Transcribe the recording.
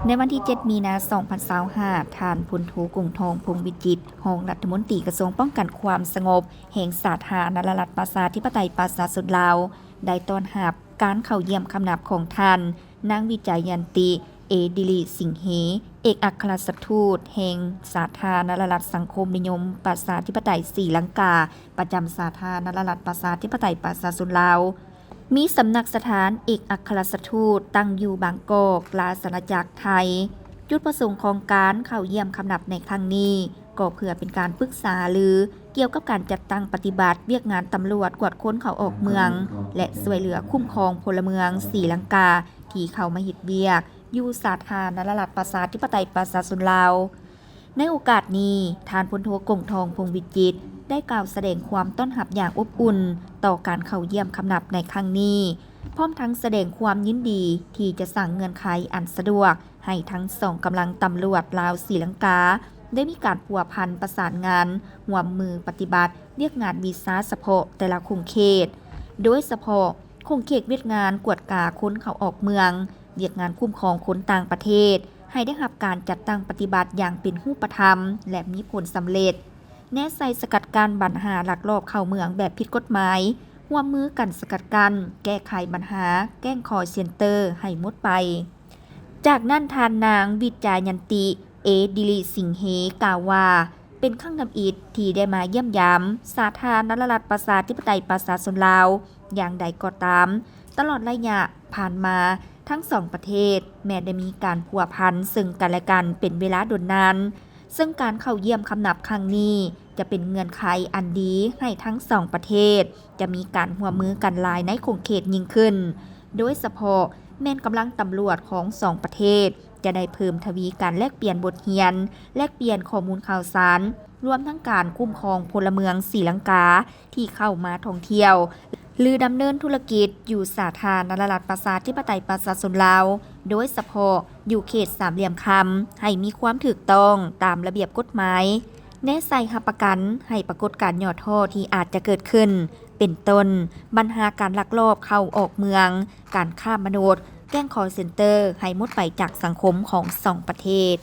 ໃນວັນທີເຈັດ ມີນາ ສອງພັນຊາວຫ້າ ທ່ານ ພົນໂທ ກົງທອງ ພົງວິຈິດ ຮອງລັດຖະມົນຕີກະຊວງປ້ອງກັນຄວາມສະຫງົບແຫ່ງສາທາລະນະລັດປະຊາທິປະໄຕປະຊາຊົນລາວ ໄດ້ຕ້ອນຮັບການເຂົ້າຢ້ຽມຄຳນັບຂອງທ່ານ ນາງ ວິຈາຍັນຕິ ເອ ດິລິສິງເຮ ເອກອັກຄະລັດຖະທູດແຫ່ງສາທາລະນະລັດສັງຄົມນິຍົມປະຊາທິປະໄຕສີລັງກາ ປະຈຳສາທາລະນະລັດປະຊາທິປະໄຕປະຊາຊົນລາວ. ມີສຳນັກສະຖານເອກອັກຄະລັດຖະທູດຕັ້ງຢູ່ບາງກອກ, ລາຊະອານາຈັກໄທ. ຈຸດປະສົງຂອງການເຂົ້າຢ້ຽມຄຳນັບໃນຄັ້ງນີ້ ກໍເພື່ອເປັນການປຶກສາຫາລືກ່ຽວກັບການຈັດຕັ້ງປະຕິບັດວຽກງານຕຳຫຼວດກວດຄົນເຂົ້າອອກເມືອງ ແລະ ຊ່ວຍເຫຼືອຄຸ້ມຄອງພົນລະເມືອງສີລັງກາ ທີ່ເຂົ້າມາເຮັດວຽກຢູ່ສາທາລະນະລັດປະຊາທິປະໄຕປະຊາຊົນລາວ. ໃນໂອກາດນີ້, ທ່ານ ພົນໂທ ກົງທອງ ພົງວິຈິດ ໄດ້ກ່າວສະແດງຄວາມຕ້ອນຮັບຢ່າງອົບອຸ່ນຕໍ່ການເຂົ້າຢ້ຽມຄຳນັບໃນຄັ້ງນີ້, ພ້ອມທັງສະແດງຄວາມຍິນດີທີ່ຈະສ້າງເງື່ອນໄຂອັນສະດວກໃຫ້ທັງສອງກຳລັງຕຳຫຼວດລາວ-ສີລັງກາ ໄດ້ມີການພົວພັນປະສານງານ, ຮ່ວມມືປະຕິບັດວຽກງານວິຊາສະເພາະແຕ່ລະຂົງເຂດ, ໂດຍສະເພາະຂົງເຂດວຽກງານກວດກາຄົນເຂົ້າອອກເມືອງ, ວຽກງານຄຸ້ມຄອງຄົນຕ່າງປະເທດ ໃຫ້ໄດ້ຮັບການຈັດຕັ້ງປະຕິບັດຢ່າງເປັນຮູບປະທຳ ແລະ ມີຜົນສຳເລັດ, ແນໃສ່ສະກັດກັ້ນບັນຫາລັກລອບເຂົ້າເມືອງແບບຜິດກົດໝາຍ, ຮ່ວມມືກັນສະກັດກັ້ນແກ້ໄຂບັນຫາແກ້ງຄໍເຊັນເຕີໃຫ້ໝົດໄປ. ຈາກນັ້ນ, ທ່ານນາງ ວິຈາຍັນຕິ ເອ ດິລິສິງເຮ ກ່າວວ່າ ເປັນຄັ້ງທຳອິດທີ່ໄດ້ມາຢ້ຽມຢາມສາທາລະນະລັດປະຊາທິປະໄຕປະຊາຊົນລາວ. ຢ່າງໃດກໍຕາມ, ຕະຫຼອດໄລຍະຜ່ານມາ, ທັງສອງປະເທດແມ່ນໄດ້ມີການພົວພັນເຊິ່ງກັນແລະກັນເປັນເວລາດົນນານ, ເຊິ່ງການເຂົ້າຢ້ຽມຄຳນັບຄັ້ງນີ້ຈະເປັນເງື່ອນໄຂອັນດີໃຫ້ທັງສອງປະເທດຈະມີການຮ່ວມມືກັນຫຼາຍໃນຂົງເຂດຍິ່ງຂຶ້ນ, ໂດຍສະເພາະແມ່ນກຳລັງຕຳຫຼວດຂອງສອງປະເທດຈະໄດ້ເພີ່ມທະວີການແລກປ່ຽນບົດຮຽນ, ແລກປ່ຽນຂໍ້ມູນຂ່າວສານ, ລວມທັງການຄຸ້ມຄອງພົນລະເມືອງສີລັງກາ ທີ່ເຂົ້າມາທ່ອງທ່ຽວ ຫຼື ດຳເນີນທຸລະກິດຢູ່ສາທາລະນະລັດປະຊາທິປະໄຕປະຊາຊົນລາວ, ໂດຍສະເພາະຢູ່ເຂດສາມຫຼ່ຽມຄຳ ໃຫ້ມີຄວາມຖືກຕ້ອງຕາມລະບຽບກົດໝາຍ, ແນໃສ່ຮັບປະກັນໃຫ້ປາກົດການຫຍໍ້ທໍ້ທີ່ອາດຈະເກີດຂຶ້ນ, ເປັນຕົ້ນ ບັນຫາການລັກລອບເຂົ້າອອກເມືອງ, ການຄ້າມະນຸດ, ແກ້ງຄໍເຊັນເຕີ ໃຫ້ໝົດໄປຈາກສັງຄົມຂອງສອງປະເທດ.